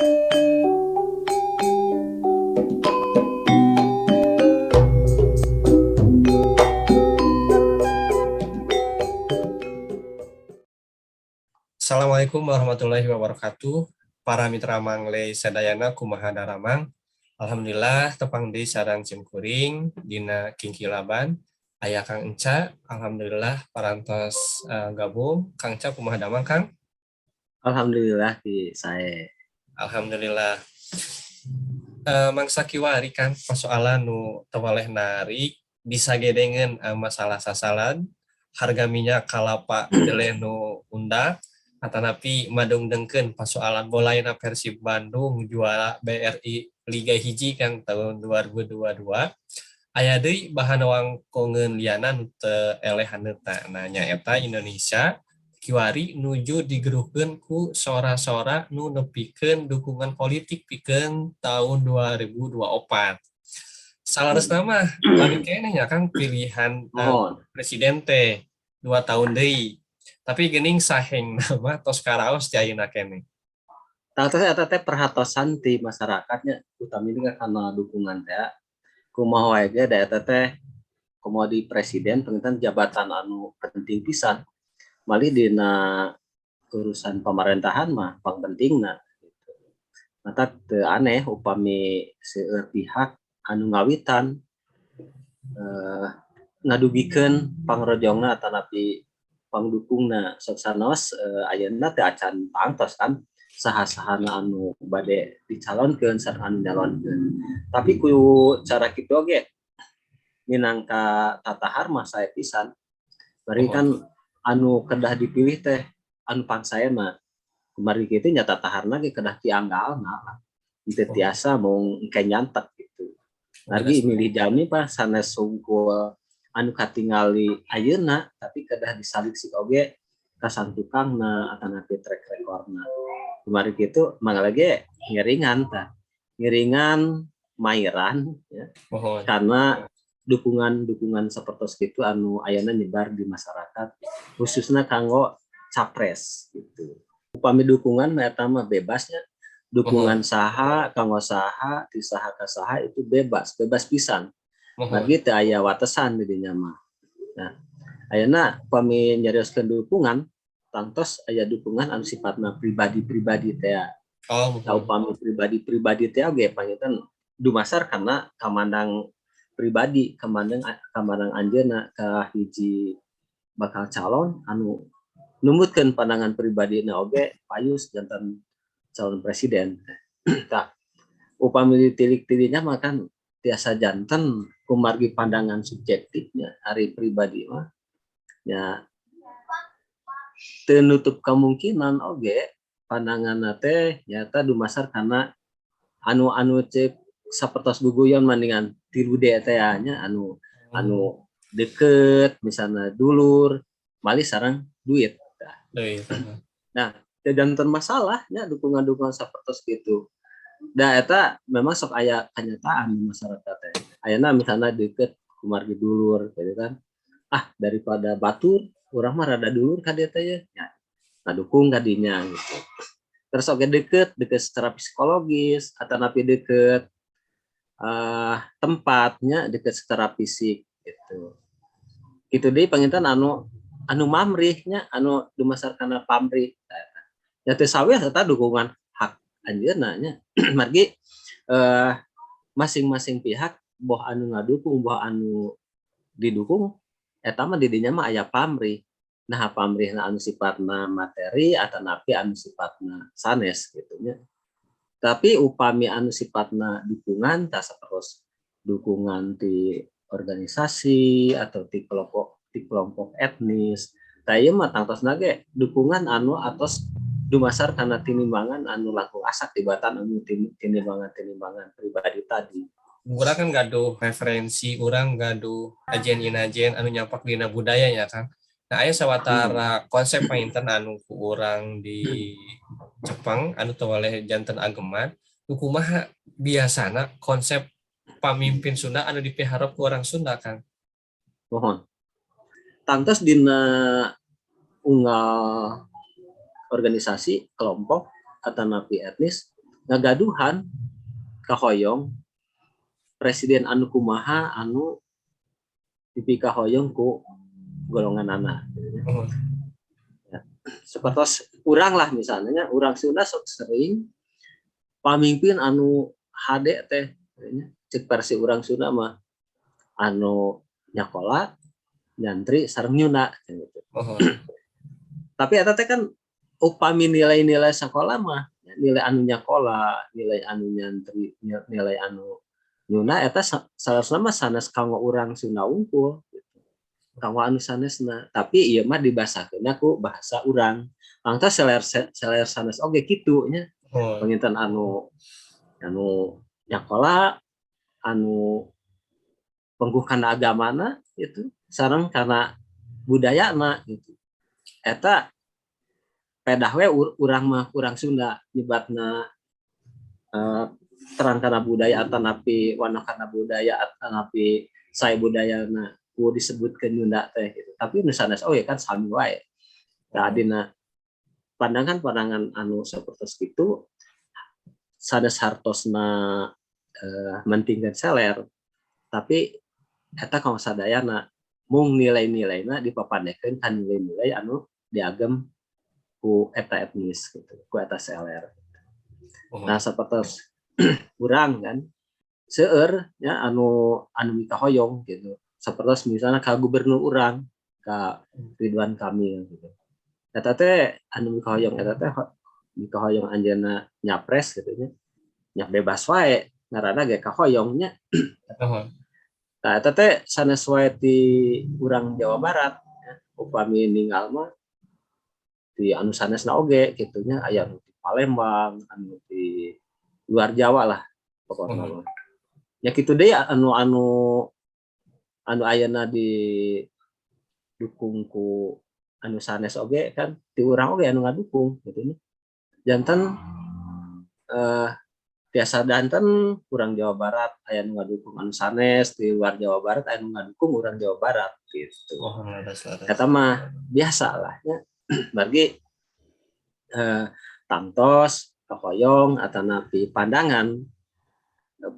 Assalamualaikum warahmatullahi wabarakatuh. Para mitra Mangley sadayana, kumaha daramang? Alhamdulillah, tepang deui sareng sim kuring dina Kingkilaban. Aya Kang Enca, alhamdulillah parantos gabung. Kang Enca, kumaha damang, Kang? Alhamdulillah, ki sae. Alhamdulillah. Mangsa kiwari kan persoalan nu teu waleh narik disagedengeun masalah sasalan harga minyak kalapa deleh nu undak atanapi madungdengkeun persoalan bolayna Persib Bandung juara BRI Liga 1 kan tahun 2022. Aya deui bahan wangkongeun liana nu teu eleh haneuta. Nah, nyaeta Indonesia kiwari nuju digeruhkeun ku sora-sora nu nepikeun dukungan politik pikeun tahun 2024. Salaresna mah lami keneh nya, Kang, pilihan presiden teh 2 tahun deui. Tapi geuning saheng mah tos karaos ti ayeuna keneh. Tah, teh eta teh perhatosan ti masyarakatnya, utamina karena dukungan teh. Kumaha wae ge da eta teh komo di presiden panginten jabatan anu penting pisan. Malih dina urusan pemerintahan mah pangpentingna gitu. Matak teu aneh upami seueur pihak anu ngawitan ngadugikeun pangrojongna atanapi pangdukungna. Sok sanaos ayeuna teu acan tangtos kan saha-sahana anu bade dicalonkeun sareng anu nyalonkeun. Tapi ku cara kitu oge minangka tatahar mah sae pisan. Bari kan anu kedah dipilih teh anu pangsaena. Kumargi kitu nya tataharna ge kedah tianggalna lah. Teu tiasa mung engke nyantek gitu. Margi milih jalmi mah sanes sungkul anu katingali ayeuna, tapi kedah disaliksik oge kasantukangna atanapi track recordna. Kumargi kitu mangga ge ngiringan tah. Ngiringan mairan ya. Karena dukungan-dukungan sapertos kitu anu ayana nyebar di masyarakat khususnya kanggo capres gitu. Upami dukungan mah eta mah bebasnya, dukungan saha kanggo saha, ti saha ka saha itu bebas, bebas pisan. Margi teu aya watesan di dinya mah. Nah, ayeuna upami nyarioskeun dukungan, tangtos aya dukungan anu sifatna pribadi-pribadi teh. Nah, upami pribadi-pribadi teh oge panginten dumasar kana kamandang pribadi, kamandang kamandang anjeunna ka hiji bakal calon anu numutkeun pandangan pribadina oge payus janten calon presiden. Tah, upami ditilik ti dinya mah kan tiasa janten kumargi pandangan subjektifnya ari pribadi mah nya teu nutup kemungkinan oge pandanganna teh nyata dumasar kana anu-anu cek sapertos guguyon mandingan 3D teh nya, anu anu deket misalnya dulur malih sareng duit. Duit. Nah, teu janten masalah nya dukungan-dukungan sapertos kitu. Da eta memang sok aya kenyataan di masyarakat teh. Ayeuna misalnya deket kumargi dulur gitu kan. Ah, daripada batur urang mah rada dulur ka dieu teh ya. Ya, ngadukung ka dinya gitu. Terus oge deket, deket secara psikologis atanapi deket tempatnya, deket secara fisik gitu. Itu deui panginten anu anu mamrihnya, anu dumasar kana pamrih. Ya teu sawih eta dukungan hak anjeunna nya. Margi masing-masing pihak, boh anu ngadukung boh anu didukung, eta mah di dinya mah aya pamrih. Nah, pamrihna anu sifatna materi atanapi anu sifatna sanes gitu nya. Tapi upami anu sifatna dukungan tah sapertos dukungan ti organisasi atau ti kelompok etnis. Tah, ieu mah tangtosna ge dukungan anu atos dumasar kana tinimbangan anu langkung asak tibatan anu tinimbangan-tinimbangan pribadi tadi. Urang kan gaduh referensi, urang gaduh ajen inajen anu nyampak dina budaya ya, Kang. Nah, aya sawatara konsep panginten anu ku urang di Jepang anu teu waleh janten ageman. Nu kumaha biasana konsep pamimpin Sunda anu dipiharep ku orang Sunda, Kang? Mohon. Tangtos dina unggal organisasi, kelompok, atanapi etnis Ngagaduhan kahoyong presiden anu kumaha anu dipikahoyong ku golongan anak gitu ya. Ya. Seperti urang lah misalnya, urang Sunda sok sering pamimpin anu hade teh nya, cek versi urang Sunda mah anu nyakola, nyantri, sareng nyunda gitu. Tapi eta teh kan upami nilai-nilai sekolah mah nilai anu nyakola, nilai anu nyantri, nilai anu nyunda eta salah mah sanes kanggo urang Sunda wungkul gitu. Kanggo anu sanesna, tapi ieu mah dibasakeunna ku bahasa urang. Mangta seler seler sanes oge kitu nya. Panginten anu anu nyakola, anu pengguh kana agamana gitu, sareng kana budayana gitu. Eta pedah we urang mah, urang Sunda nyebatna terang kana budaya atanapi wana kana budaya atanapi sae budayana ku disebutkeun Nyunda teh gitu. Tapi nu sanes oge kan sami wae. Nah, dina pandangan-pandangan anu sapertos kitu sanes hartosna mentingkeun seler, tapi eta kanggo sadayana mung nilai-nilaina dipapandekeun ka nilai-nilai anu diagem ku eta etnis gitu, ku eta seler. Nah, sapertos urang kan seueur ya anu anu mikahoyong gitu. Sapertos misalnya ka gubernur urang, ka Ridwan Kamil gitu. Eta teh anu mikahoyong, eta teh mikahoyong anjeunna nyapres gitu nya. Nya bebas wae ngaranna ge kahoyong nya. Nah, eta teh sanes wae ti urang Jawa Barat ya. Upami ninggal mah di anu sanesna oge kitu nya, aya anu di Palembang, anu di luar Jawa lah pokokna mah. Ya kitu deui anu anu anu ayeuna didukung ku anu sanes oge kan ti urang oge anu ngadukung gitu nya. Janten tiasa danten urang Jawa Barat aya nu ngadukung anu sanes, di luar Jawa Barat aya nu ngadukung urang Jawa Barat gitu. Oh, leres leres. Eta mah biasa lah nya. Margi tangtos kahoyong atanapi pandangan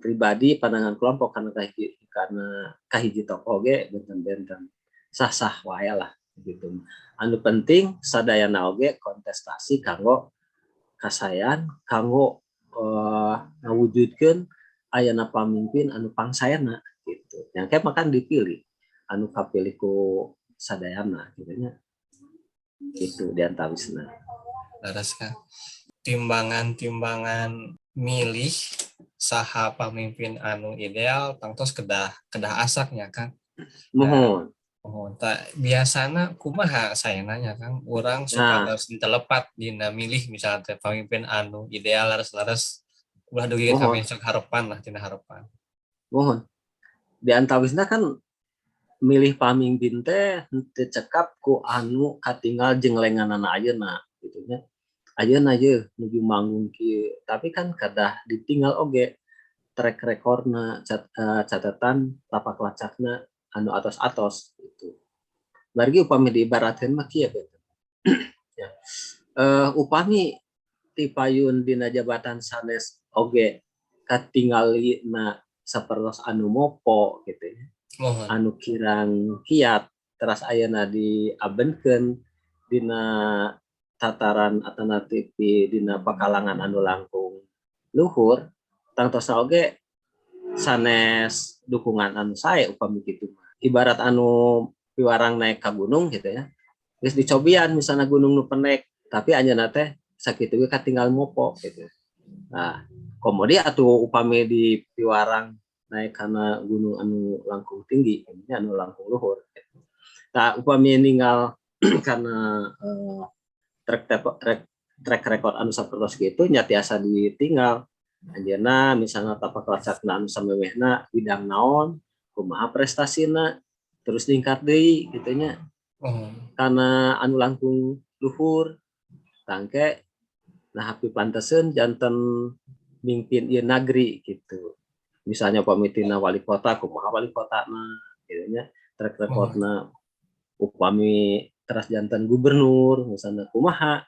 pribadi, pandangan kelompok karena kahiji tokoh oge benten-benten, sah-sah wae lah gitu. Anu penting sadayana oge kontestasi kanggo kasaean, kanggo ngawujudkeun ayana pamimpin anu pangsaena gitu. Yang kayak makan dipilih anu kapilih ku sadayana gitu nya. Itu diantawisna. Leres, Kang. Timbangan-timbangan milih saha pamimpin anu ideal tangtos kedah kedah asaknya, Kang. Muhun. Oh, tah biasana kumaha saena nya, Kang, urang supados teu lepat dina milih misalnya teh pamimpin anu ideal leres-leres ulah dugi ka besok harepan lah tina harepan. Muhun. Di antawisna kan milih pamimpin teh henteu cekap ku anu katinggal jeung lenganana ayeuna gitu nya. Ayeuna ye nuju manggung kieu, tapi kan kedah ditinggal oge track recordna, catatan tapak lacakna anu atos-atos gitu. Margi upami diibaratkeun mah kieu gitu. Ya. Upami ti payun dina jabatan sanes oge katingalina sapertos anu mopo gitu ya. Anu kirang kiat teras ayeuna diabenkeun dina tataran atanapi dina pakalangan anu langkung luhur, tangtosna oge sanes dukungan anu sae upami kitu mah. Ibarat anu piwarang naik ka gunung gitu ya. Geus dicobian misalnya gunung nu pendek, tapi anjeunna teh sakitu ge katinggal mopo gitu. Nah, komo deui atuh upami di piwarang naik kana gunung anu langkung tinggi, ini anu langkung luhur gitu. Nah, upami ninggal karena track track track record anu sapertos kitu nya tiasa ditinggal anjeunna misalnya tapak lacakna anu samemehna bidang naon, kumaha prestasina, terus ningkat deui gitu nya karena anu langkung luhur tangke nah pipanteseun janten mimpin ieu nagri gitu. Misalnya upami tina wali kota, kumaha wali kotana gitu nya track recordna, upami teras janten gubernur misalnya kumaha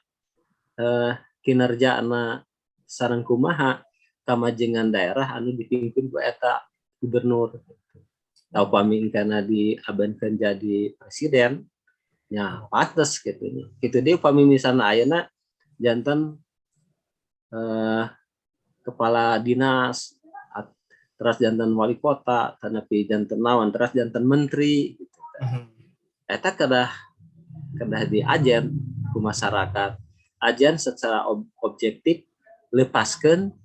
kinerjana. Sareng kumaha kamajengan daerah anu dipimpin ku eta gubernur gitu. Tah, upami engkana diabenkeun jadi presiden nya, pantes gitu nya. Kitu deui upami misalna ayeuna janten kepala dinas, terus janten wali kota, tanapi janten naon, terus janten menteri gitu. Eta kedah kedah diajen ku masyarakat, ajen secara objektif, lepaskeun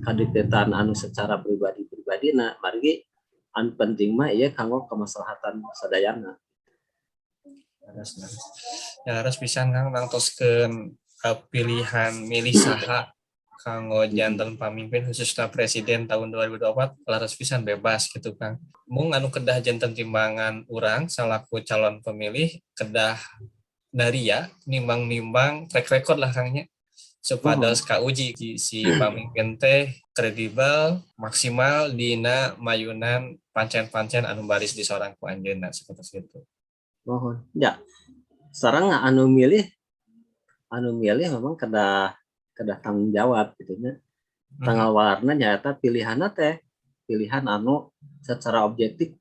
kadeketan anu secara pribadi-pribadina, margi anu penting mah ieu kanggo kemaslahatan sadayana. Leres, leres. Ya, leres pisan, Kang, nangtoskeun pilihan milih saha kanggo janten pamimpin, khususnya presiden tahun 2024, leres pisan bebas gitu, Kang. Mung anu kedah janten timbangan urang salaku calon pemilih kedah dari ya nimbang-nimbang track record lah, Kang, nya, supados kauji si pamimpin teh kredibel maksimal dina mayunan pancen-pancen anu baris disorang ku anjeunna, seperti itu. Mohon ya, sareng anu milih memang kedah kedah tanggung jawab gitu nya. Tanggal warna nyata pilihanna teh pilihan anu secara objektif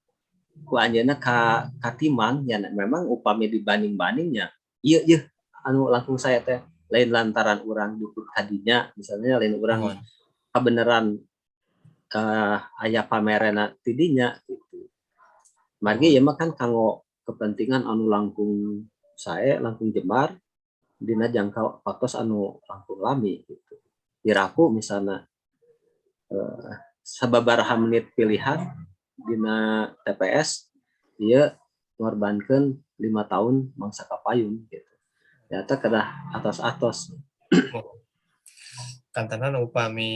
ku anjeunna ka katimang ya. Memang upami dibanding-bandingnya, iya iya, anu langkung sae teh lain lantaran urang dukung kadinya misalnya, lain urang kebenaran aya pamerena tidinya gitu. Margi ieu mah kan kanggo kepentingan anu langkung sae, langkung jembar dina jangka waktos anu langkung lami gitu. Piraku misalnya sababaraha menit pilihan dina TPS ieu ngorbankeun 5 tahun mangsa kapayun gitu. Ternyata kedah atos-atos. Kantenan upami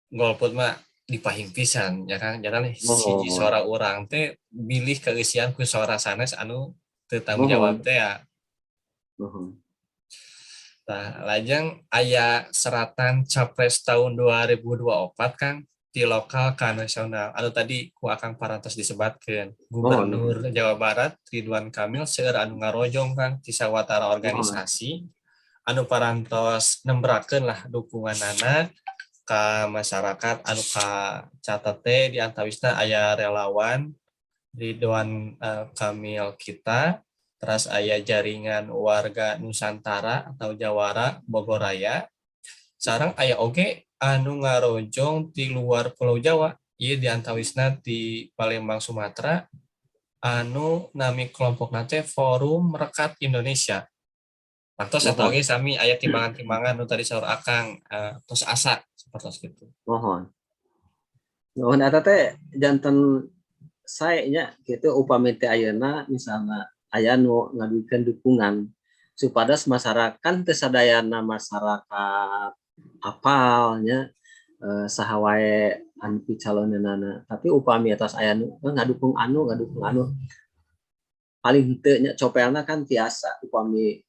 golput mah dipahing pisan ya kan, jangan Oh. siji suara urang teh bilih keisian ku suara sanes anu teu tanggung jawab teh ya. Muhun. Tah, lajeng aya seratan capres tahun 2024, Kang, di lokal ka nasional anu tadi ku Akang parantos disebatkeun, Gubernur Jawa Barat Ridwan Kamil seueur anu ngarojong, Kang, ti sawatara organisasi anu parantos nembrakeun lah dukunganana ka masyarakat. Anu kacatet teh di antawisna aya relawan Ridwan Kamil kita, terus aya jaringan warga Nusantara atau Jawara Bogor Raya, sareng aya oge anu ngarojong di luar Pulau Jawa, ieu di antawisna di Palembang, Sumatera, anu nami kelompokna teh Forum Rekat Indonesia. Tos eta oge sami aya timbangan-timbangan nu tadi saur Akang tos asa sapertos kitu. Muhun. Muhun, eta teh janten sae nya kitu upami teh ayeuna misalna aya nu ngaduikeun dukungan supados masyarakat teu sadayana masyarakat apal nya saha wae anu picaloneunana, tapi upami atos aya nu ngadukung anu, ngadukung anu, paling henteu nya copelna kan tiasa upami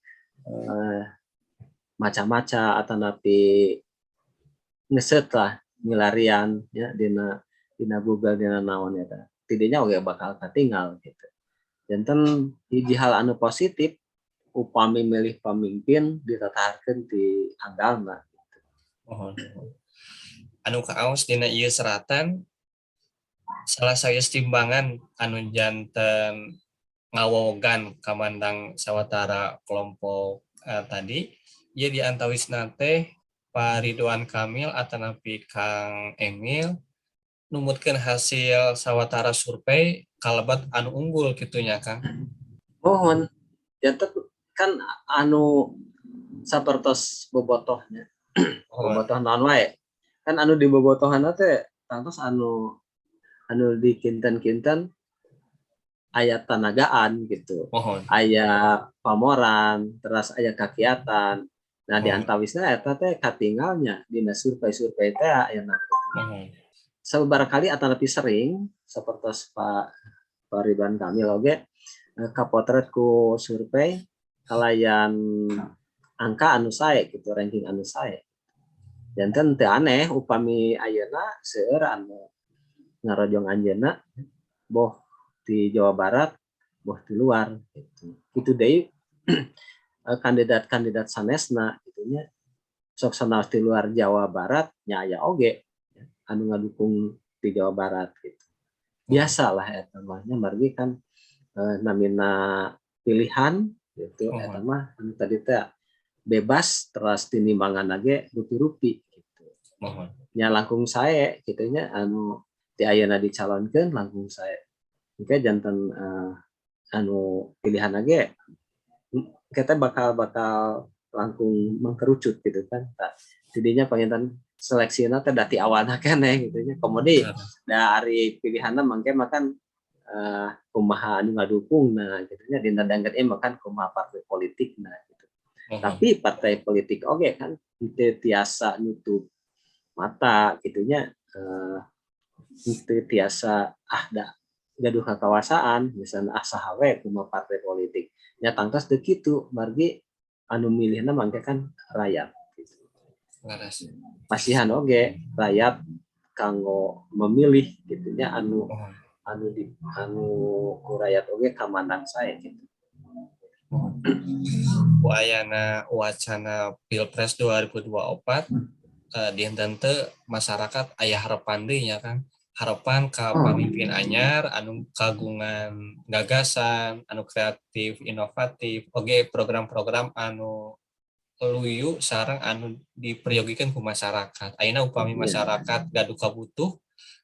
maca-maca atanapi ngeset lah milarian ya dina dina Google, dina naon, eta tidinya oge bakal katinggal gitu. Janten hiji hal anu positif upami milih pamimpin ditataharkeun di anggalna gitu. Muhun. Anu kaaos dina ieu seratan, salah sawios timbangan anu janten ngawogan kamandang sawatara kelompok tadi ieu di antawisna teh Pak Ridwan Kamil atanapi Kang Emil numutkeun hasil sawatara survei kalebat anu unggul kitu nya, Kang. Muhun, janten kan anu sapertos bobotohnya. Bobotoh naon wae. Kan anu dibobotohanna teh tangtos anu anu di kinten-kinten aya tanagaan gitu. Aya pamoran, terus aya kakiatan. Nah, di antawisna eta teh katinggalnya dina survei-survei teh ayeuna. Sababaraha kali atanapi sering sapertos Pak Pak Ridwan Kamil oge kapotret ku survei kalayan angka anu sae gitu, ranking anu sae. Janten teu aneh upami ayeuna seueur anu ngarojong anjeunna, boh di Jawa Barat, boh di luar gitu. Kitu deui kandidat-kandidat sanesna gitu nya. Sok sanaos di luar Jawa Barat nya aya oge anu ngadukung di Jawa Barat gitu. Biasalah eta mah nya, margi kan namina pilihan gitu. Eta mah anu tadi teh bebas, teras tinimbangan ge rupi-rupi gitu. Nya langkung sae kitu nya, anu ti ayeuna dicalonkeun langkung sae. Engke janten anu pilihan ge kita bakal bakal langkung mengkerucut gitu kan. Tah, tidinya panginten seleksina teh da ti awalna keneh gitu nya. Komo deui dari pilihanna mangke mah kan kumaha anu ngadukungna gitu nya, dina danget ieu mah kan kumaha partai politikna gitu. Tapi partai politik oge kan teu tiasa nutup mata gitu nya, teu tiasa ah da gaduh kakawasaan misalnya, ah saha we, kumaha partai politik nya. Tangtos teu kitu, margi anu milihna mangke kan rakyat gitu. Masihan oge rakyat kanggo memilih gitu nya, anu anu di anu ku rakyat oge kamandang sae gitu. Ku ayana wacana Pilpres 2024 dinten teu masyarakat aya harapan deui nya kan, harapan ka pamimpin anyar anu kagungan gagasan anu kreatif, inovatif, oge program-program anu luyu sareng anu diperyogikeun ku masyarakat. Ayeuna upami masyarakat gaduh kabutuh,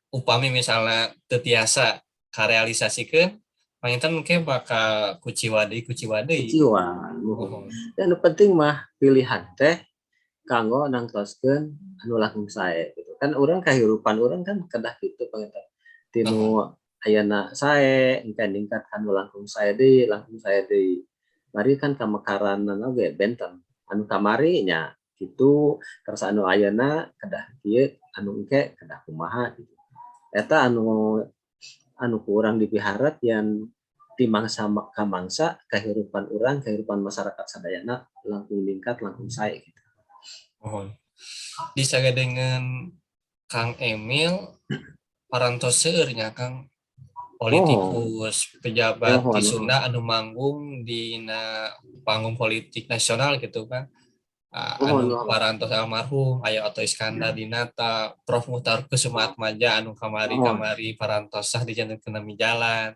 upami misalnya teu tiasa karealisasikeun, panginten engke bakal kuciwa deui, kuciwa deui. Kuciwa. Dan nu penting mah pilihan teh kanggo nangtoskeun anu langkung sae gitu. Kan urang kahirupan urang kan kedah kitu panginten. Tinu ayeuna sae, engke ningkat anu langkung sae deui, langkung sae deui. Mari kan kamekaranna oge benten. Anu kamari nya kitu, terus anu ayeuna kedah kieu, anu engke kedah kumaha gitu. Eta anu anu ku urang dipiharep yen ti mangsa ka mangsa kahirupan urang, kehidupan masyarakat sadayana langkung ningkat, langkung sae gitu. Muhun. Disagedengeun Kang Emil, parantos seueur nya Kang, politikus, pejabat di Sunda anu manggung dina panggung politik nasional gitu kan. Anu parantos almarhum aya Otto Iskandar Dinata, Prof Muchtar Kesumaatmadja anu kamari-kamari parantos sah dijantenkeun nami jalan,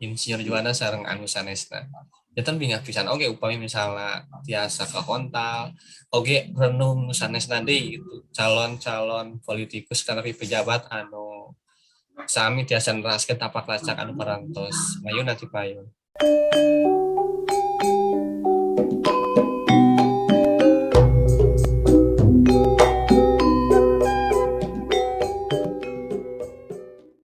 Insinyur Juanda sareng anu sanesna. Janten bingah pisan oge upami misalna tiasa kahontal, oge renung nu sanesna deui gitu, calon-calon politikus tetapi pejabat anu sami tiasa neraskeun tapak lacak anu parantos mayun ti payun.